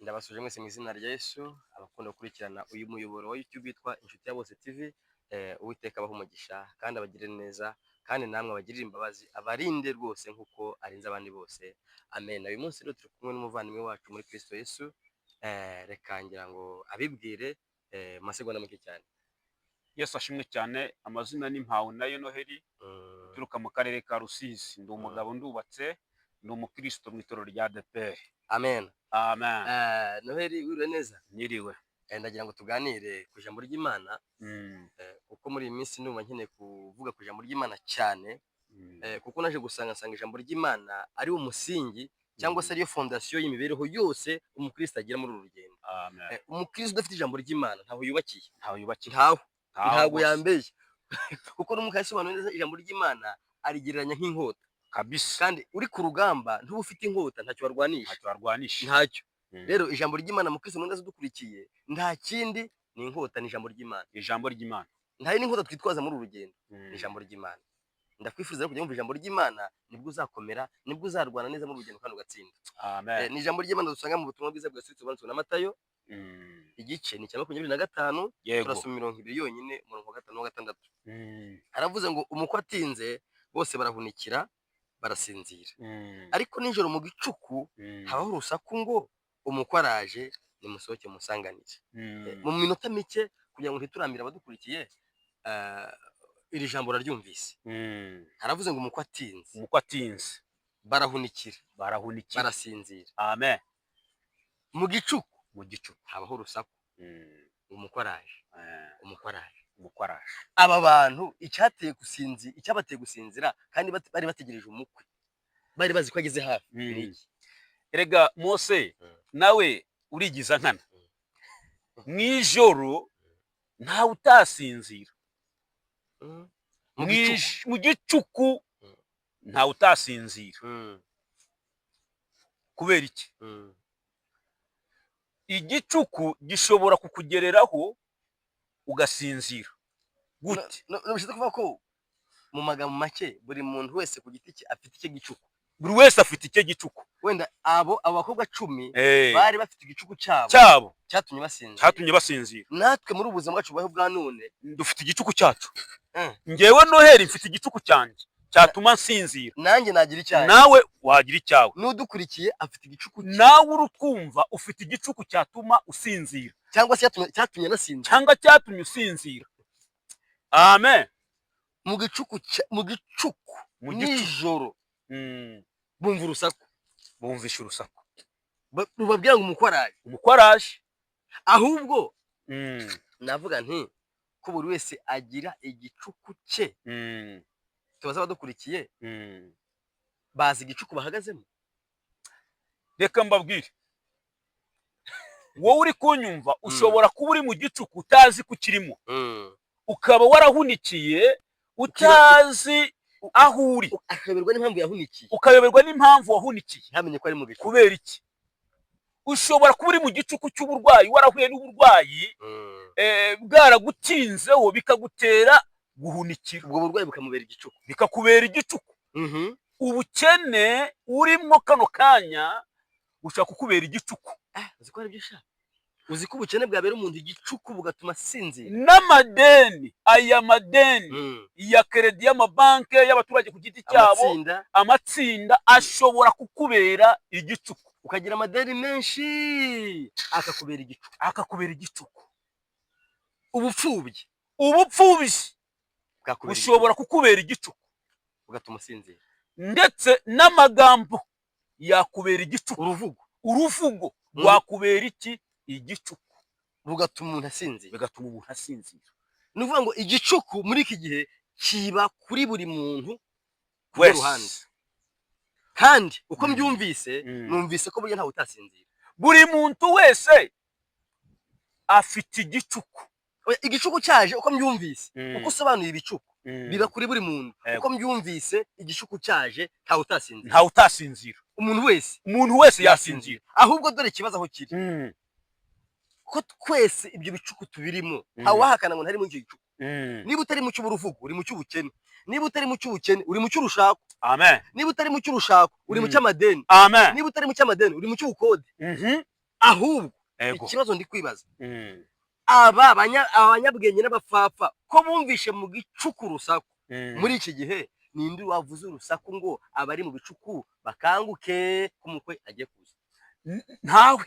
Ndabasuje mwese mu izina rya Yesu, abakunda gukurikirana uyu muyoboro wa YouTube witwa Inshuti ya Bose TV. Uwiteka abahe umugisha kandi abagirire neza, kandi namwe abagirire imbabazi, abarinde rwose nk'uko arinze abandi bose. Amen. Uyu munsi rero turi kumwe n'umuvandimwe wacu muri Kristo Yesu. Reka ngira ngo abibwire mu masegonda make cyane. Yesu ashimwe cyane. Amazina ni Mpawe nayo Noheli, uturuka mu karere ka Rusizi. Ndi umugabo, ndubatse, ndi umukristo mu itorero rya ADEPR. Amen. Amen. Noheli, wiriwe neza? Nyiriwe. Ndagira ngo tuganire ku ijambo ry'Imana, kuko muri iyi minsi ndumva nkeneye kuvuga ku ijambo ry'Imana cyane, kuko naje gusanga nsanga ijambo ry'Imana ari wo musingi cyangwa se ariyo fondation y'imibereho yose umukristo agira muri uru rugendo. Amen. Umukristo udafite ijambo ry'Imana ntaho yubakiye. Ntawe yubakiye. Ntaho. Ntaho Ntabwo rwose. yambeye, kuko n'Umwuka yasobanuye neza, ijambo ry'Imana arigereranya nk'inkota. Kandi uri ku rugamba ntuba ufite inkota, ntacyo warwanisha. Ntacyo warwanisha. Ntacyo. Rero ijambo ry'Imana, mukristo mwiza udukurikiye, nta kindi, ni inkota, ni ijambo ry'Imana. Ijambo ry'Imana. Nta yindi nkota twitwaza muri uru rugendo, ni ijambo ry'Imana. Ndakwifuriza rero kujya wumva ijambo ry'Imana, nibwo uzakomera, nibwo uzarwana neza muri uru rugendo kandi ugatsinda. Amen. Ni ijambo ry'Imana dusanga mu butumwa bwiza bwa Yesu bwanditswe na Matayo, igice ni icya 25. Turasoma imirongo ibiri yonyine, umurongo wa gatanu n'uwa gatandatu. Aravuze ngo: "Umukwe atinze, bose barahunikira, barasinzira. Ariko nijoro mu gicuku habaho urusaku ngo: 'Umukwe araje, nimusohoke musanganire.'" Mu minota mike, kugira ngo ntiturambire abadukurikiye, iri jambo uraryumvise. Haravuze ngo umukwe atinze, Umukwe atinze, barahunikira, barahunikira, barasinzira. Amen. Mu gicuku Mu gicuku habaho urusaku ngo: "Umukwe araje, umukwe araje." Umukwe araje. Aba bantu icyabateye gusinzira kandi bari bategereje umukwe, bari bazi ko ageze hafi, ni iki? Erega Mose, nawe urigiza nkana. Mu ijoro ntawe utasinzira. Mu gicuku. Mu gicuku ntawe utasinzira. Kubera iki? Igicuku gishobora kukugereraho ugasinzira gute? No, bishatse kuvuga ko mu magambo make buri muntu wese ku giti cye afite icyo gicuku. Buri wese afite icyo gicuku. Wenda abo bakobwa 10 bari bafite igicuku cyabo cyabo cyatumye basinzira. Cyatumye basinzira. Natwe muri ubu buzima bwacu bubayeho bwa none dufite igicuku cyacu. Ngewe Noheli mfite igicuku cyanjye cyatuma nsinzira. Nanjye nagira icyanjye. Nawe wagira icyawe. N'udukurikiye afite igicuku cye. Nawe uri twumva ufite igicuku cyatuma usinzira. Cyangwa se cyatumye anasinzira. Cyangwa cyatumye usinzira. Amen. Mu gicuku Mu gicuku. nijoro bumva urusaku. Bumvisha urusaku. Rubabwira ngo umukwe araje. Umukwe araje. Ahubwo navuga nti ko buri wese agira igicuku cye, tubaze abadukurikiye, bazi igicuku bahagazemo? Reka mbabwire, wowe uri kunyumva, ushobora kuba uri mu gicuku utazi ko ukirimo, ukaba warahunikiye utazi aho uri. Akayoberwa n'impamvu yahunikiye. Ukayoberwa n'impamvu wahunikiye. Ntamenye ko ari mu gicuku. Kubera iki? Ushobora kuba uri mu gicuku cy'uburwayi, warahuye n'uburwayi, bwaragutinzeho bikagutera guhunikira. Ubwo burwayi bukamubera igicuku. Bikakubera igicuku. Ubukene urimo kano kanya bushobora kukubera igicuku. Ah, uzi ko ari byo sha? Uzi ko ubukene bwabera umuntu igicuku bugatuma asinzira? N'amadeni, aya madeni ya crédit y'amabanki, y'abaturage ku giti cyabo, amatsinda, amatsinda ashobora kukubera igicuku. Ukagira amadeni menshi akakubera igicuku. Akakubera igicuku. Ubupfubyi Ubupfubyi bwakubera igicuku, bushobora kukubera igicuku, bugatuma usinzira. Ndetse n'amagambo yakubera igicuku. Uruvugo. Uruvugo rwakubera iki? Igicuku. Rugatuma umuntu asinzira. Bigatuma umuntu asinzira. Ni ukuvuga ngo igicuku muri iki gihe kiba kuri buri muntu ku wese ruhande, kandi uko mbyumvise, numvise ko burya ntawe utasinzira. Buri muntu wese afite igicuku. Oya, igicuku cyaje, uko mbyumvise, uko usobanuye ibicuku biba kuri buri muntu, uko mbyumvise, igicuku cyaje ntawe utasinzira. Ntawe utasinzira. Umuntu wese. Umuntu wese yasinzira. Ahubwo dore ikibazo aho kiri, ko twese ibyo bicuku tubirimo, ntawe wahakana ngo ntari muri icyo gicuku. Niba utari mu cy'uburuvugo, uri mu cy'ubukene. Niba utari mu cy'ubukene, uri mu cy'urushako. Amen. Niba utari mu cy'urushako, uri mu cy'amadeni. Amen. Niba utari mu cy'amadeni, uri mu cy'ubukode. Ahubwo ikibazo ndi kwibaza, aba banyabwenge n'abapfapfa ko bumvishe mu gicuku urusaku, muri iki gihe ninde wavuze urusaku ngo abari mu bicuku bakanguke ko umukwe agiye kuza? Ntawe,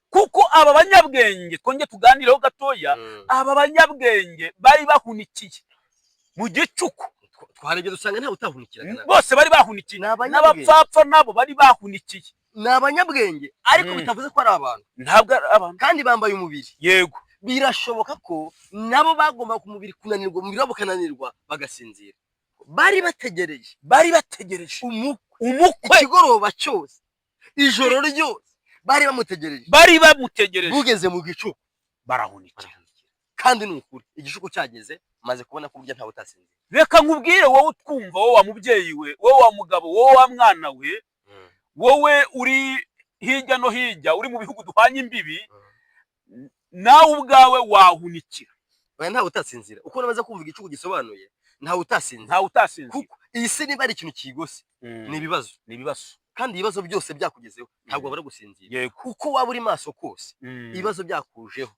kuko aba banyabwenge, twongeye tuganireho gatoya, aba banyabwenge bari bahunikiye mu gicuku. Twarebye dusanga ntawe utahunikiraga nawe. Bose bari bahunikiye. Ni abanyabwenge. N'abapfapfa nabo bari bahunikiye. Ni abanyabwenge, ariko bitavuze ko ari abantu. Ntabwo ari abantu. Kandi bambaye umubiri. Birashoboka ko nabo bagomba ku mubiri kunanirwa, umubiri wabo ukananirwa bagasinzira. Bari bategereje. Bari bategereje umukwe. Umukwe. Ikigoroba cyose, ijoro ryose bari bamutegereje. Bari bamutegereje. Bugeze mu gicuku barahunikira. Kandi ni ukuri, igicuku cyageze, maze kubona ko burya ntawe utasinzira. Reka nkubwire, wowe utwumva, wowe wa mubyeyi we, wowe wa mugabo, wowe wa mwana we, wowe uri hirya no hirya, uri mu bihugu duhanye imbibi, nawe ubwawe wahunikira. Oya, ntawe utasinzira. Uko namaze kumva igicuku gisobanuye, ntawe utasinzira. Ntawe utasinzira. Kuko iyi si niba ari ikintu kigose, ni ibibazo. Ni ibibazo. Kandi ibibazo byose byakugezeho, ntabwo wabura gusinzira. Uko waba uri maso kose, ibibazo byakujeho,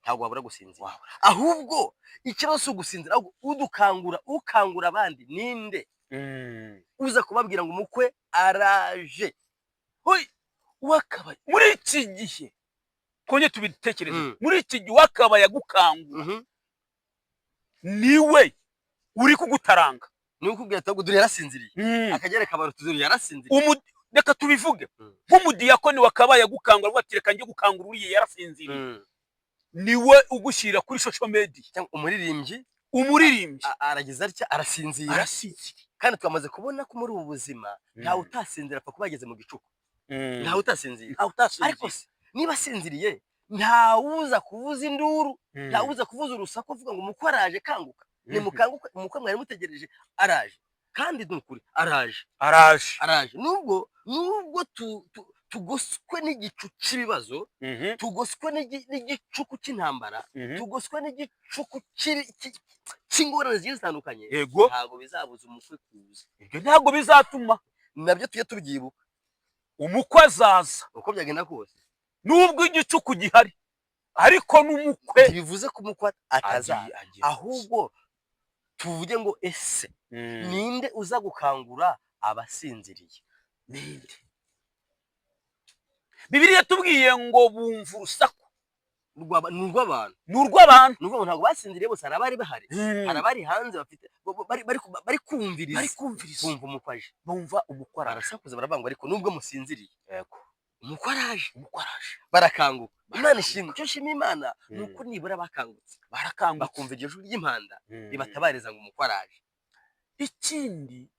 ntabwo wabura gusinzira. Wabura. Ahubwo ikibazo si ugusinzira, ahubwo udukangura, ukangura abandi ninde? Uza kubabwira ngo umukwe araje. Hoy, wakabaye muri iki gihe, twongere tubitekereze, muri iki gihe wakabaye agukangura niwe uri kugutaranga. Niwe ukubwira ati: "Ahubwo dore yarasinziriye." Akagera kabaruta, dore yarasinziriye. Reka tubivuge, nk'umudiyakoni wakabaye agukangura avuga ati: "Reka njye gukangura uriya yarasinziriye," niwe ugushyira kuri social media. Cyangwa umuririmbyi. Umuririmbyi. Aragize atya arasinzira. Arasinziriye. Kandi twamaze kubona ko muri ubu buzima ntawe utasinzira, apfa kuba yageze mu gicuku. Ntawe utasinzira. Ntawe utasinziriye. Ariko se niba asinziriye, ntawuza kuvuza induru, ntawuza kuvuza urusaku avuga ngo: "Umukwe araje, kanguka, nimukanguke, umukwe mwari mutegereje araje." Kandi ni ukuri araje. Araje. Araje, nubwo tugoswe n'igicu cy'ibibazo, tugoswe n'igicuku cy'intambara, tugoswe n'igicuku cy'ingorane zigiye zitandukanye, ntabwo bizabuza umukwe kuza. Ibyo ntabwo bizatuma. Nabyo tujye tubyibuka. Umukwe azaza. Uko byagenda kose. Nubwo igicuku gihari, ariko n'umukwe ntibivuze ko umukwe atazaza. Agiye. Ahubwo tuvuge ngo: ese ninde uza gukangura abasinziriye? Ninde? Bibiliya yatubwiye ngo bumva urusaku. Ni urw'abantu. Ni urw'abantu. Ni ukuvuga ngo ntabwo basinziriye bose, hari abari bahari, hari abari hanze bafite bari kumviriza. Bari kumviriza. Bumva umukwe aje. Bumva umukwe araje. Barasakuza, baravuga ngo: "Ariko nubwo musinziriye, umukwe araje." Umukwe araje. Barakanguka. Imana ishimwe. Icyo nshima Imana ni uko nibura bakangutse, Barakangutse. bakumva iryo jwi ry'impanda ribatabariza ngo umukwe araje. Ikindi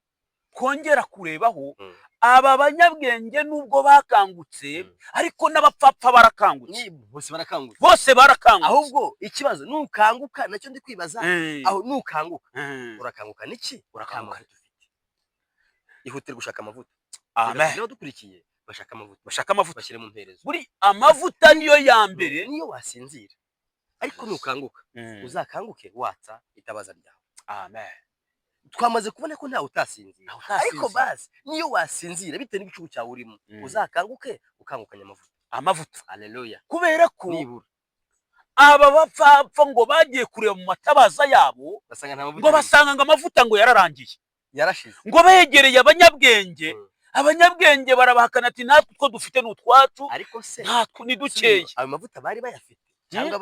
twongera kurebaho, aba banyabwenge nubwo bakangutse, ariko n'abapfapfa barakangutse. Ni bose barakangutse. Bose barakangutse. Ahubwo ikibazo, nukanguka, nacyo ndi kwibaza aho, nukanguka urakanguka niki? Urakanguka. Nta mavuta ufite. Ihutire gushaka amavuta. Amen. Niba dukurikiye, bashaka amavuta. Bashaka amavuta. Bashyire mu mperezo. Buri amavuta niyo ya mbere. Niyo wasinzira, ariko nukanguka, uzakanguke watsa itabaza ryawe. Amen. Twamaze kubona ko ntawe utasinzira, Ntawe utasinzira. ariko basi niyo wasinzira bitewe n'igicuku cyawe urimo, uzakanguke ukangukanye amavuta. Amavuta. Haleluya. Kubera ko nibura aba bapfapfa ngo bagiye kureba mu matabaza yabo, basanga nta mavuta ngo arimo. Basanga ngo amavuta ngo yararangiye. Yarashize. Ngo begereye abanyabwenge, abanyabwenge barabahakana ati: "Natwe utwo dufite ni utwacu." Ariko se Natwo ni dukeya. ayo mavuta bari bayafite cyangwa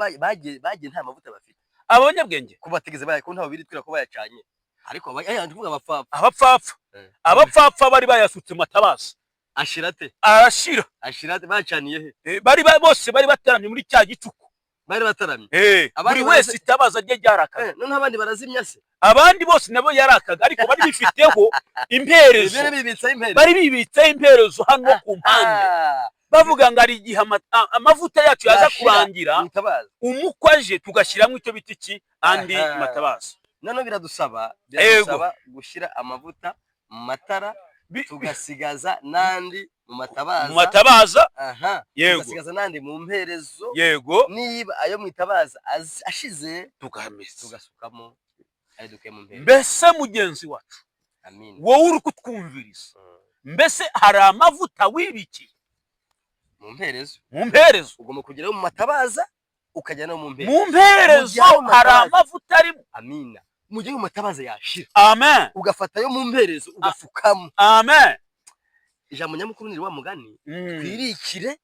bagiye nta mavuta bafite? Aba banyabwenge. Ko batigeze ko ntawe biritwira ko bayacanye, ariko aya ndi kuvuga abapfapfa. Abapfapfa. Abapfapfa bari bayasutse mu matabaza. Ashira ate? Arashira. Ashira ate? Bacaniye he? Bose bari bataramye muri cya gicuku. Bari bataramye. Abandi Buri wese itabaza rye ryarakaga. Noneho abandi barazimya se? Abandi bose nabo yarakaga, ariko bari bifiteho imperezo. Ibyo bibitseho imperezo. Bari bibitseho imperezo hano ku mpande, bavuga ngo hari igihe amavuta yacu yaza Yashira. kurangira, Mwitabaza. umukwe aje tugashyiramo icyo bita iki, andi matabaza. Noneho biradusaba gushyira amavuta mu matara, tugasigaza n'andi mu matabaza. Mu matabaza. Aha. Tugasigaza n'andi mu mperezo. Niba ayo mu itabaza ashize, tugamesa, tugasukamo ayo dukuye mu mperezo. Mbese mugenzi wacu, Amin. wowe uri kutwumviriza, mbese hari amavuta wibikiye? Mu mperezo. Mu mperezo. Ugomba kugerayo mu matabaza, ukajya no mu mperezo. Mu mperezo hari amavuta arimo. Amina. Mu gihe mu matabaza yashira, amen, ugafatayo mu mperezo ugafukamo. Amen. Ijambo nyamukuru ni wa mugani, twirikire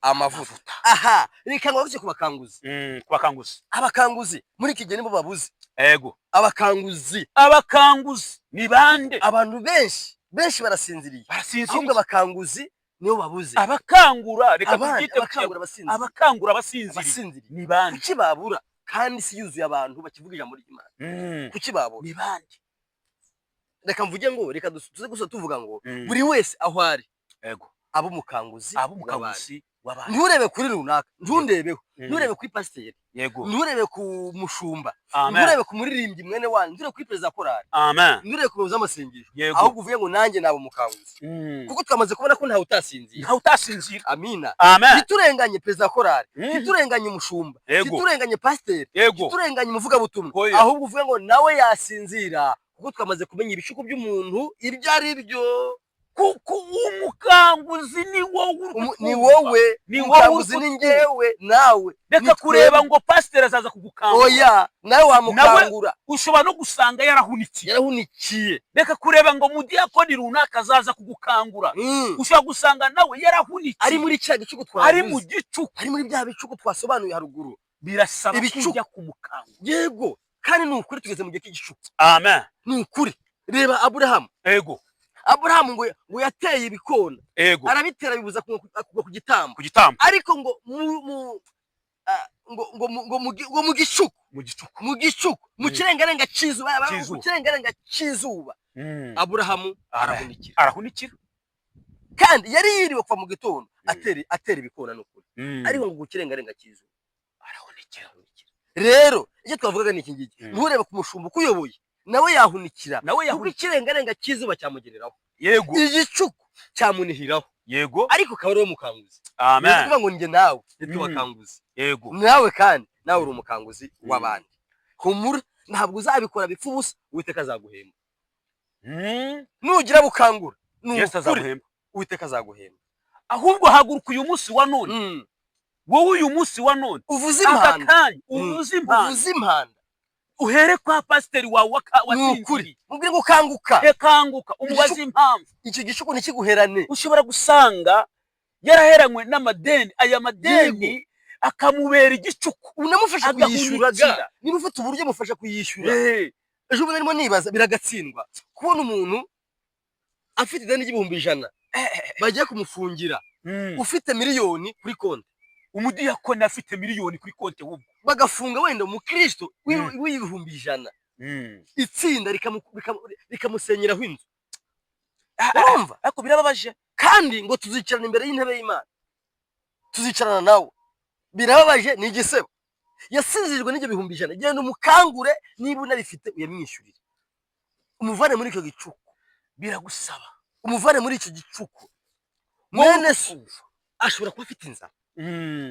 amavuta. Aha reka ngo ku bakanguzi. Ku bakanguzi. Abakanguzi muri iki gihe nibo babuze. Ego. Abakanguzi. Abakanguzi ni bande? Abantu benshi benshi barasinziriye. Barasinziriye. Ahubwo abakanguzi nibo babuze. Abakangura, reka tubyite, abakangura abasinziriye. Abakangura abasinziriye. Abasinziriye ni bande? Kuki babura kandi isi yuzuye abantu bakivuga ijambo ry'Imana? Kuki babura? Ni bande? Reka mvuge ngo, reka tuze gusa tuvuga ngo buri wese aho ari, ego, abo umukanguzi, abo umukanguzi w'abandi. Nturebe kuri runaka, ntundebeho, nturebe kuri pasiteri, yego, nturebe ku mushumba, amen, nturebe ku muririmbyi mwene wanyu, nturebe kuri perezida korali, amen, nturebe ku muyobozi w'amasengesho, yego, ahubwo uvuge ngo nanjye naba umukanguzi, kuko twamaze kubona ko ntawe utasinzira. Ntawe utasinzira. Amina. Amen. Ntiturenganye perezida korali, ntiturenganye umushumba, ntiturenganye pasiteri, yego, ntiturenganye umuvugabutumwa, ahubwo uvuge ngo nawe yasinzira, kuko twamaze kumenya ibishuko by'umuntu ibyo ari byo. Kuko umukanguzi ni wowe, ni wowe, umukanguzi ni njyewe nawe. Reka kureba ngo pasiteri azaza kugukangura. Oya, nawe wamukangura. Ushobora no gusanga yarahunikiye. Yarahunikiye. Reka kureba ngo mudiyakoni runaka azaza kugukangura. Ushobora gusanga nawe yarahunikiye. Ari muri cya gicuku twavuze. Ari mu gicuku. Ari muri bya bicuku twasobanuye haruguru. Birasaba kujya kumukangura. Yego, kandi ni ukuri tugeze mu gihe cy'igicuku. Amen. Ni ukuri. Reba Aburahamu. Ego. Aburahamu ngo yateye ibikona, ego, arabitera bibuza kugwa ku gitambo, ku gitambo, ariko ngo ngo mu gicuku, mu gicuku, mu gicuku, mu kirengarenga cy'izuba, mu kirengarenga cy'izuba, Aburahamu arahunikira, arahunikira. Kandi yari yiriwe kuva mu gitondo atera ibikona n'ukuri, ariko ngo ku kirengarenga cy'izuba arahunikira. Rero icyo twavugaga ni iki ngiki, nturebe ku mushumba ukuyoboye, nawe yahunikira, nawe yahunikira, ikirengarenga cy'izuba cyamugereraho, yego, igicuku cyamunihiraho, yego, ariko akaba ari we mukanguzi. Amen. Ni ukuvuga ngo njye nawe nitwe bakanguzi, yego, nawe kandi nawe uri umukanguzi w'abandi. Humura, ntabwo uzabikora bipfa ubusa, Uwiteka azaguhemba. Nugira bukangura, Yesu azaguhemba, Uwiteka azaguhemba. Ahubwo haguruka uyu munsi wa none, wowe uyu munsi wa none uvuze impanda, uvuze impanda, uvuze impanda. Uhere kwa pasiteri wawe wasinziriye, mubwire ngo kanguka, kanguka, umubaze impamvu. Icyo gicuku ntikiguherane. Ushobora gusanga yaraheranywe n'amadeni, aya madeni akamubera igicuku, unamufasha kuyishyura. Niba ufite uburyo mufasha kuyishyura. Ejo bundi narimo nibaza, biragatsindwa kubona umuntu afite ideni ry'ibihumbi 100 bagiye kumufungira, ufite miliyoni kuri konti. Umudiyakoni afite miliyoni kuri konti ahubwo bagafunga wenda umukristo w'ibihumbi 100, itsinda rikamusenyeraho inzu. Urumva? Ariko birababaje. Kandi ngo tuzicarana imbere y'intebe y'Imana, tuzicarana nawe. Birababaje, ni igisebo. Yasinzirijwe n'ibyo 100,000. Genda umukangure, niba unabifite uyamwishyurire, umuvane muri icyo gicuku. Biragusaba umuvane muri icyo gicuku. Mwene so ashobora kuba afite inzara,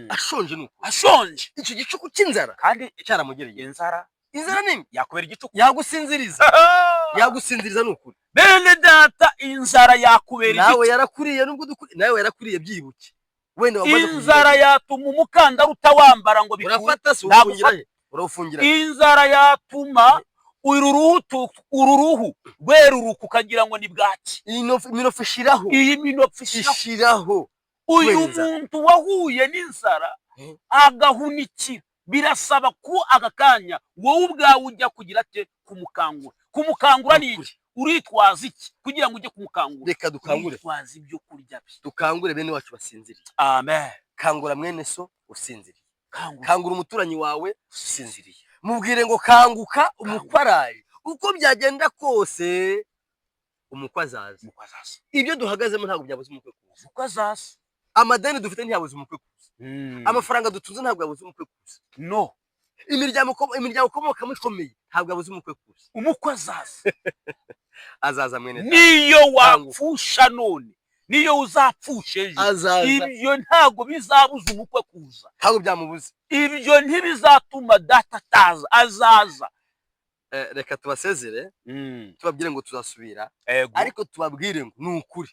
ashonje, nuko ashonje, icyo gicuku cy'inzara kandi cyaramugereye. Inzara, inzara nini yakubera igicuku, yagusinziriza, yagusinziriza nukuri. Bene data, inzara yakubera igicuku. Nawe yarakuriye, nubwo dukuri nawe yarakuriye, byibuke wenda inzara yatuma umukandara utawambara ngo bikure. Urafata si uwufungira he? Urawufungira. Inzara yatuma uru ruhu rweruruka ukagira ngo ni bwaki. Iminofu ishiraho. Iyi minofu ishiraho. Uyu muntu wahuye n'inzara agahunikira, birasaba ko aka kanya wowe ubwawe ujya kugira ate? Kumukangura. Kumukangura ni iki? Uritwaza iki kugira ngo ujye kumukangura? Reka dukangure, uritwaza ibyo kurya bye. Dukangure bene wacu basinziriye. Amen. Kangura mwene so usinziriye, kangura umuturanyi wawe usinziriye, mubwire ngo kanguka, umukwe araje. Uko byagenda kose umukwe azaza. Ibyo duhagazemo ntabwo byabuze umukwe kuza. Umukwe azaza. Amadeni dufite ntiyabuze umukwe kuza. Amafaranga dutunze ntabwo yabuze umukwe kuza. No. Imiryango ikomokamo ikomeye ntabwo yabuze umukwe kuza. Umukwe azaza. Azaza mwene data. Niyo wapfusha none, niyo uzapfusha ejo, ibyo ntabwo bizabuza umukwe kuza. Ntabwo byamubuza. Ibyo ntibizatuma data ataza, azaza. Reka tubasezere, tubabwire ngo tuzasubira, ariko tubabwire ngo ni ukuri.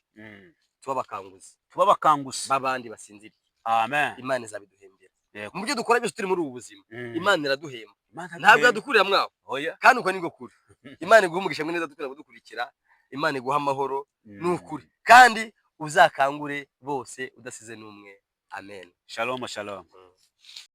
Tuba abakanguzi Tuba abakanguzi b'abandi basinziriye. Amen. Imana izabiduhembera. Mu byo dukora byose turi muri ubu buzima, Imana iraduhemba. Imana Ntabwo iraduhemba. yadukurira mwaho. Oya. Kandi uko niko kuri. Imana iguha umugisha mwene dukunda kudukurikira, Imana iguha amahoro. Ni ukuri, kandi uzakangure bose udasize n'umwe. Amen. Shalom, shalom.